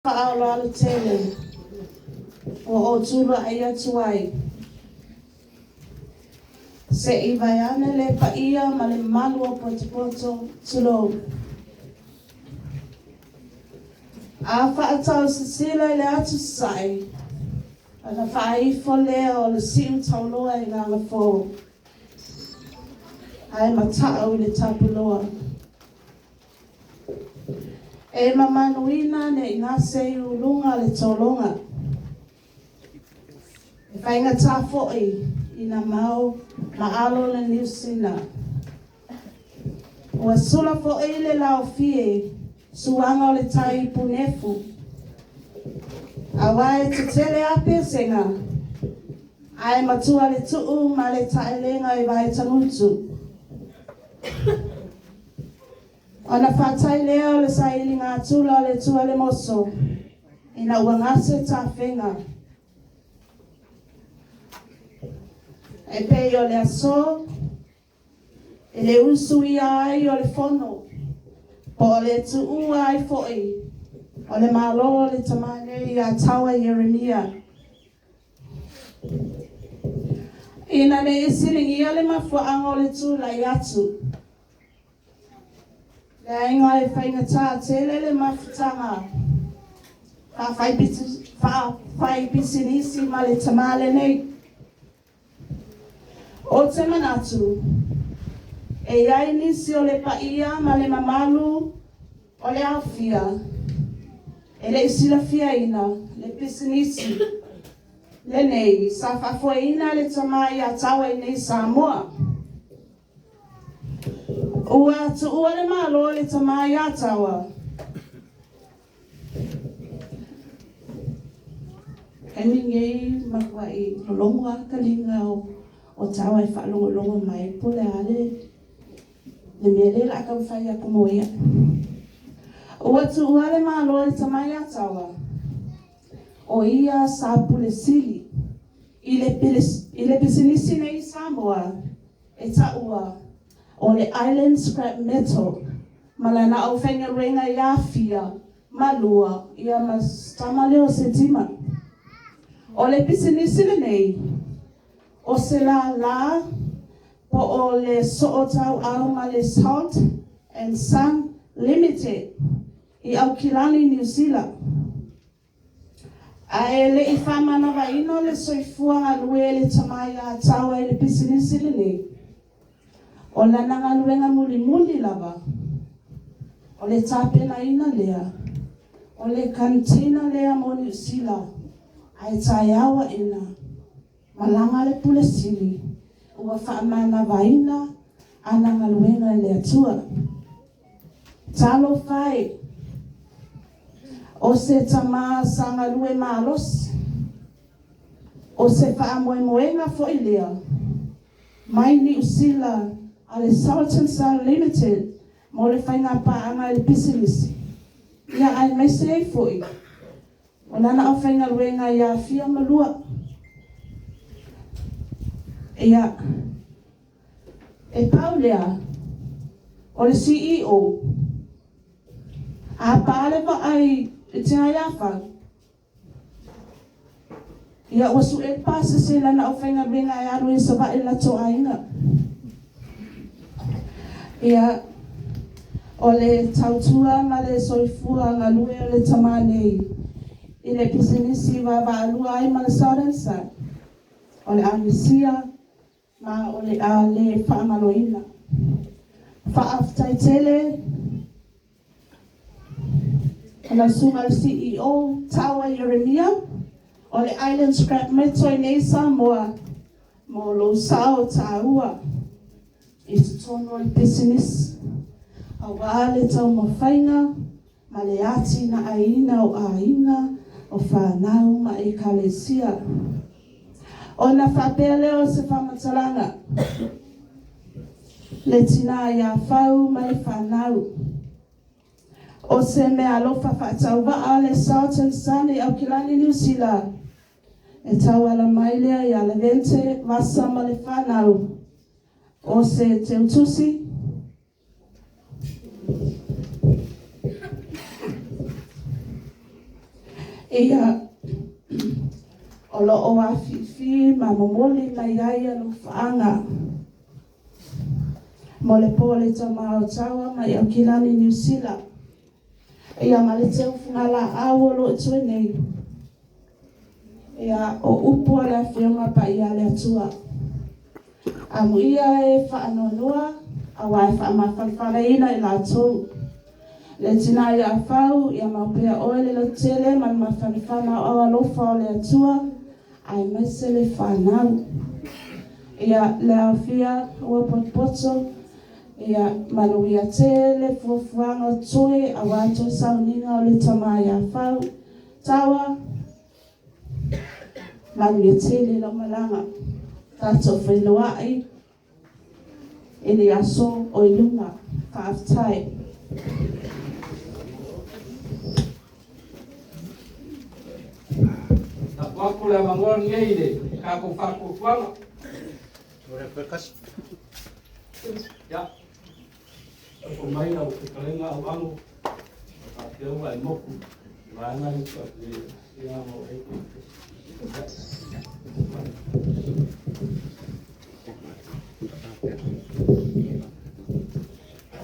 Faaaloalo tele ua ou tulai atu ai se i vaeane le paia ma le mamalu o Potopoto, tulou. A faatau sisila i le atu Sasae, ona faaifo lea o le siu tauloa i Gagafo, ae matau i le tapuloa. E mamaluina ne i gase i uluga le tologa, e faigata foi ina mao ma alo le niusina. Ua sula foi le laofie suaga o le tai punefu, aua e tetele lava pesega, ae matua le tuu ma le taelega i vaetagutu. Ona faatai lea o le sailiga tula a le Tualemoso ina ua gase tafega. E pei o le aso e le usuia ai o le fono, po o le tuua ai foi o le Malo o le tama nei ia Taua Ieremia. Ina ne i siligia le mafuaaga o le tulai atu, leaga e faigata tele le mafutaga faafaipisinisi ma le tama lenei. Ou te manatu, e i ai nisi o le paia ma le mamalu o le aofia e le i silafiaina le pisinisi lenei sa faafoeina e le tama ia Taua i inei i Samoa. Ua tuua le Malo e le tama ia Taua, taimi lenei e matuai lologo lava taliga o Taua e faalogologo mai po o le a le mea lea o le a taumafai atu mo ia. Ua tuua le Malo e le tama ia Taua, o ia sa Pule Sili i le pisinisi nei i Samoa e taua o le Island Scrap Metal ma lana aufaigaluega ia Fia ma Lua ma si tama lea o Setima. O le pisinisi lenei, o se lala po o le sootauau ma le Salt and Son Limited i Aukilani, Niu Sila. Ae le i faamanavaina le soifua galue e le tama ia Taua i le pisinisi lenei, o lana galuega mulimuli lava, o le tapenaina lea o le container lea mo Niu Sila, ae taeao aena, malaga le Pule Sili ua faamanavaina ana galuega e le Atua. Talofa e, o se tama sa galue malosi, o se faamoemoega foi lea mai Niu Sila a le Salt and Sun Limited mo le faigapaaga i le pisinisi, ia aemaise ai foi o lana aufaigaluega ia Fia ma Lua. Ia, e pau lea, o le CEO, a pa le vaa i le tina ia Fau, ia ua sue le pasese i lana aufaigaluega e alu ai i Savaii i le latou aiga. Ia, o le tautua ma le soifua galue o le tama nei i le pisinisi vaavaalua ai ma le Southern Sun, o le a misia ma o le a le faagaloina. Faafetai tele i lau susuga i le CEO Taua Ieremia o le Island Scrap Metal i inei i Samoa mo lou sao taua i totonu o le pisinisi, aua le taumafaiga ma le atinaeina o aiga, o fanau ma ekalesia. Ona faapea lea o se faamatalaga, le tina ia Fau ma le fanau, o se meaalofa faatauvaa le Southern Sun i Aukilani, Niu Sila, e tauala mai lea ia Levente Vasa ma le fanau, o se teutusi Ia, o lo o afifi ma momoli mai ai alofaaga mo le po o le tama o Taua mai Aukilani Niu Sila. Ia ma le teufugalaau o lo o toe nei. Ia, o upu a le Afioga Paia a le Atua. Amuia e faanoanoa, aua e faamafanafanaina i latou. Le tina ia Fau, ia maupea oe le lototele ma le mafanafana o aao alofa o le Atua, aemaise le fanau. Ia, le aofia ua potopoto, ia manuia tele fuafuaga o totoe aua toe sauniga o le tama ia Fau. Taua, manuia tele lau malaga. Tatou feiloai i le aso o i luma. Faafetai. Lafo atu le avanoa lenei i le tatou faatuatuaga. Ia, lafo mai lau fetalaiga Auvanu, faapea ua e motu i le vaega lea ua tuu atu nei. Ia, ona oo ai lea.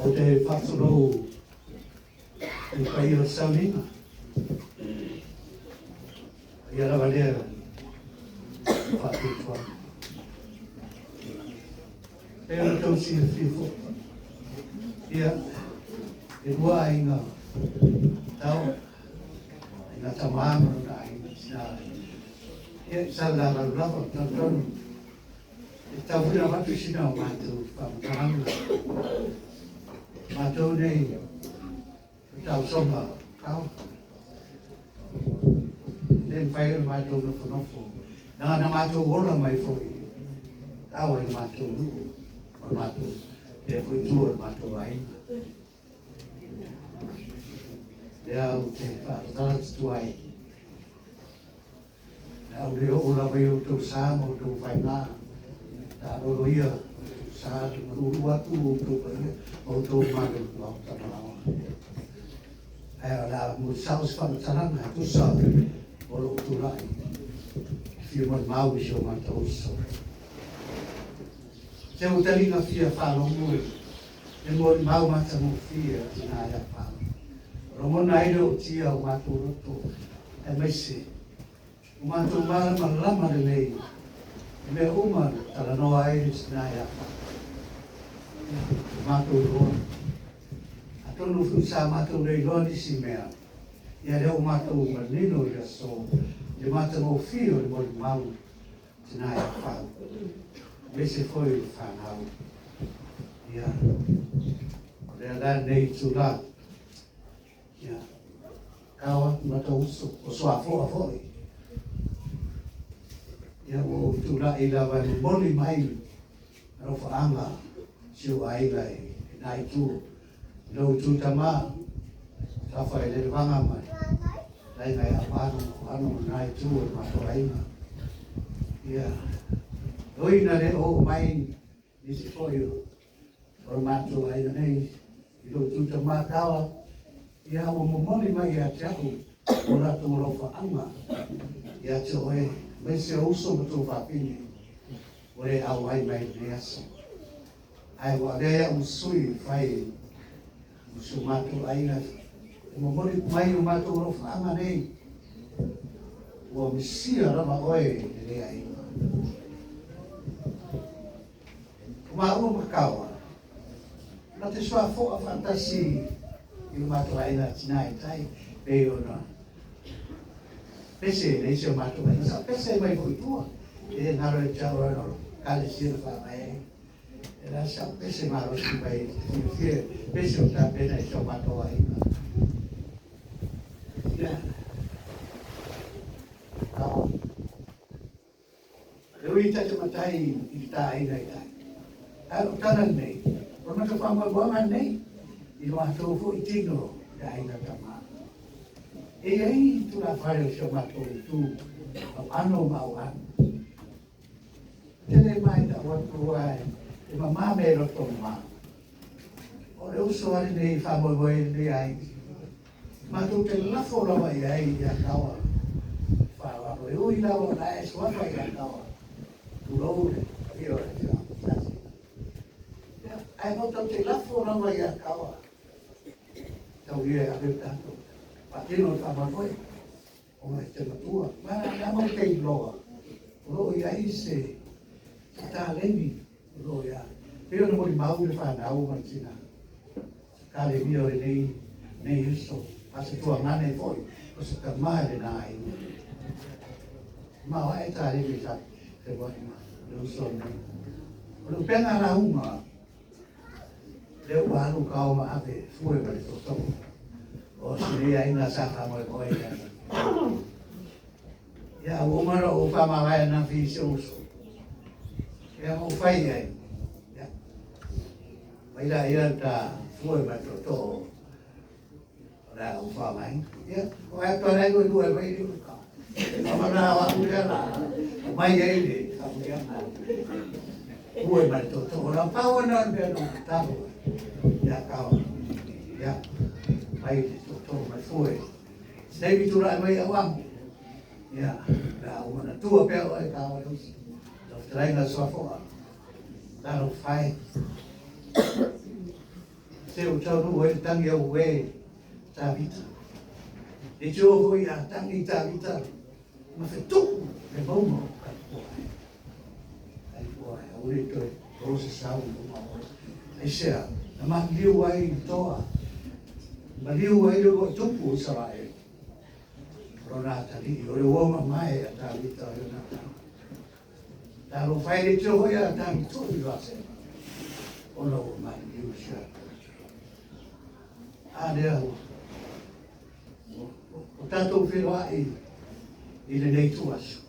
Ou te faatulou i le paia o le sauniga. Ia lava lea faatuatuaga. E ona tau silafia foi. Ia, e lua aiga tau, aiga tamā ma lona aiga tinā. Ia, i sa la lava, tonu e tau foi na avatu sina o matou faamatalaga. Matou nei, o tausoga kau. Le mafai ona matou nofonofo. Na na matou ola mai foi. Tau ai matou nuu. O matou, lea foi tua o le matou aiga. Lea ou te faatatala atu ai. Le au le oo lava i outou sa ma outou faiga. Ta lolo ia sa te malulu atu o outou paia ma outou mamalu o le Maota malaoa. Ae o le a mulisao se faamatalaga e tusa o lou tulai e fia molimau i si o matou uso. Se ua taliga fia faalogo i le molimau matagofie a tina ia Fau. O lagona ai le ootia o matou loto, aemaise o matou malamalama lelei i mea uma na talanoa ai le tina ia Fau. O matou iloa. Atonu foi sa matou le iloa nisi mea, ia lea ua matou manino i le aso, i le matagofie o le molimau tina ia Fau. Aemaise foi o le fanau. Ia, o lea la nei itulā. Ia, kaua ma tou uso, o suafoa foi. Ia, ua ou tulai lava e momoli mai alofaaga si ou aiga i lena itu. I lou itu tamā, Tafailelevaga ma le aiga ia Auvanu, o Anu o lena itu o le matou aiga. Ia, e ui ina le oo mai nisi foi o le matou aiga nei i lou itu tamā Tawa, ia ua momoli mai ia te au o latou alofaaga ia te oe, aemaise o uso ma tou fafine ua le auai mai i lenei aso. Ae ua avea ai au ma sui e fai mo si o matou aiga e momoli mai o matou alofaaga nei. Ua misia lava oe e lenei aiga. O maua ma Kaua, na te suafoa faatasi i le matou aiga tina i tai, pei ona pese le isi o matou aiga. Sa pese mai foi i tua, e le galo ia te au ona o ekalesia na faavae ai. E la sa pese malosi mai e te fiafia pese o tapena i si o matou aiga. Ia, Kaua. E ui ta te matai i le ta aiga i tai. Ae o tala lenei, o le matou faamoemoega lenei, i lo matou foi tino i le aiga tama. E i ai tulafale o si o matou itu, au ano ma au ano. Ou te le matau atu aua e mama mea i loto mama. O le uso lava lenei e faamoemoe i lenei aiga. Matou te lafo lava i ai ia Kaua. Faamoe ui lava o la e suafa ia taua. Tulou le paia o le afioaga o Sasina. Ia, ae matou te lafo lava ia taua. Tau ia e ave le tatou faatino le faamoemoe ona e te matua. Ma na mau te iloa o lo o i ai se taleni o lo o ia. Pei ona molimau le fanau ma le tina. Kalemia o lenei nei uso, a se tuagane foi, o se tama i lena aiga. Ma o ae taleni sa feiloai ma le uso lenei. O le upega lauga, lea ua alu kao ma ave fue ma le tootoo. O si nei aiga sa faamoemoe i ai. Ia, ua uma ona ou faamavae ananafi i si ou uso. Ia, ma ou fai i ai. Ia, mai laia le ta fue ma le tootoo o le a ou faaaogaina. Ia, o ai atu ai lua lua e mai le ka. Faamana o au lea la mai ai le faamanuiaga. Fue ma le tootoo. O la pau ona o le mea na ou tatalo ia kao. Ia, mai le tootoo ma le fue. Se taimi tulai mai au amo. Ia, le a ou manatua pea oe kao e uso. Lau fetalaiga Suafoa. Talofa e. Se ua taunuu ai le tagi au e Tavita. E tio foi a tagi Tavita ma fetuu le mauga o Kalikoa e. Kalikoa e, aua ne i toe o se sau i luma o oe. Aisea, na maliliu ai i toa, maliu ai le uluai tupu o Isaraelu. O lona atalii, o le uo mamae a Tavita o Ionatana. Talofa e le tio foi a Tavita i Vasema, ona ua maliliu si a A lea ua o tatou feiloai i lenei ituaso.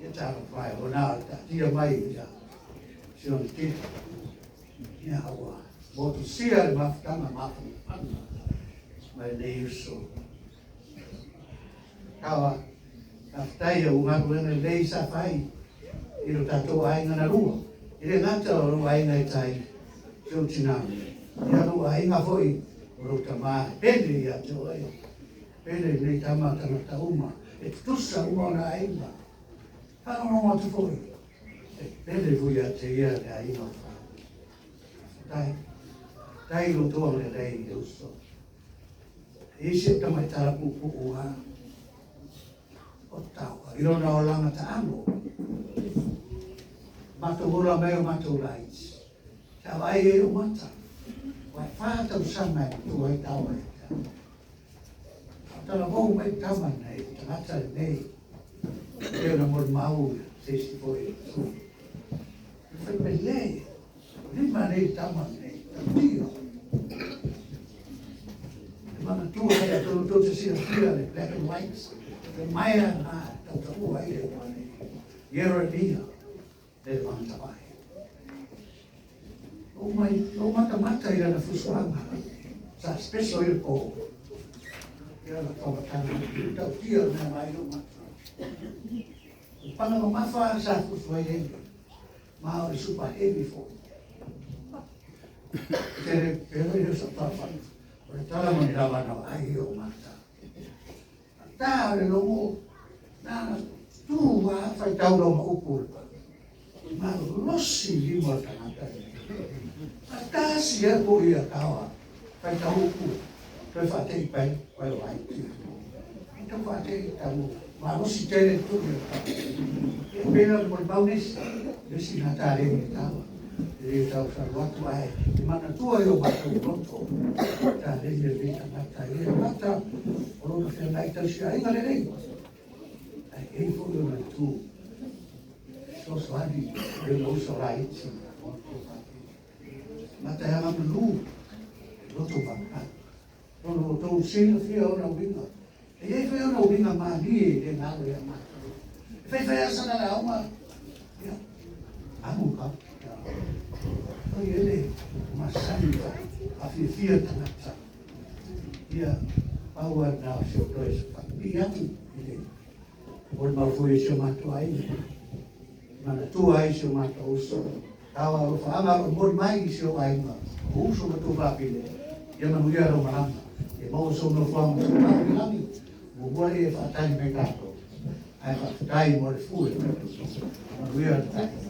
Ia talofa e, ua na o le taatia mai ia si ona tino. Ia ua motusia le mafutaga mafanafana mai lenei uso. Kawa, faafetai i au galuega lelei sa fai i lo tatou aiga na lua. E le gata o lou aiga i tai, si ou tina, ia lou aiga foi o lou tama e pele ia te oe. Pele lenei tama tagata uma, e tutusa uma ona aiga. Faalogologo atu foi, e pele foi ia te ia le aiga o Farao. Faafetai, faafetai i lo outou agalelei i le uso. E i ai si ou tamai tala puupuu lava o taua i lona olaga taalo. Matou ola mai o matou laiti. Sa vaai ai ou mata. Ua e 4 tausaga e matua ai taua ia te au. Talavou mai tama nei, tagata lenei. E ona molimau se isi foi sui. E fai pele, lima nei tama nei, tautia. E manatua ai atonu tou te silafia le black and white. E maea na tautaua ai le ua nei. Ieremia, le magatavai. O mai, o matamata i lana fusuaga. Sa special i le po. Ia la taumatanga. Tautia le mea mai lou mata. O panga mamafa sa fusu ai ele. Ma o le super heavy foi. Tere pero i le sa papa. O le tala mo ni lava na ai o mata. Ta o le logo na tu a fai tau lau ma upu le pa. Malosi lima o le tagata lenei. A tasi a po ia taoa fai tau upu. Toe faatei pai pai o ai. E tau faatei tau malosi tele tu ia pa. E pena le molimau nisi. Nisi na taleni e taua. E le tau salu atu ae e manatua i o matou loto. Taleni e lenei tagata. E le gata o lona feagai tausi aiga lelei. Ae ei foi ona tu fesoasoani i ona uso laiti. Mata e agamalu loto mamalu. Ona o tou silafia ona uiga. E iai foi ona uiga malie i le galo ia matou. E faifai asa na lauga. Ia, amu ka. Oi ele masani afiafia tagata. Ia, pau a na o se o toe se whakapii atu i le o le mau foi e si o matou aiga. Manatua ai si o matou uso. Taua alofaaga o lo o moli mai i si ou aiga. O uso ma tuafafine. Ia manuia lau malaga. Ia maua sou nofoaga ma sou lagi. Muamua e faatali mai tatou. Ae faafetai mo le fue. Manuia le taeao.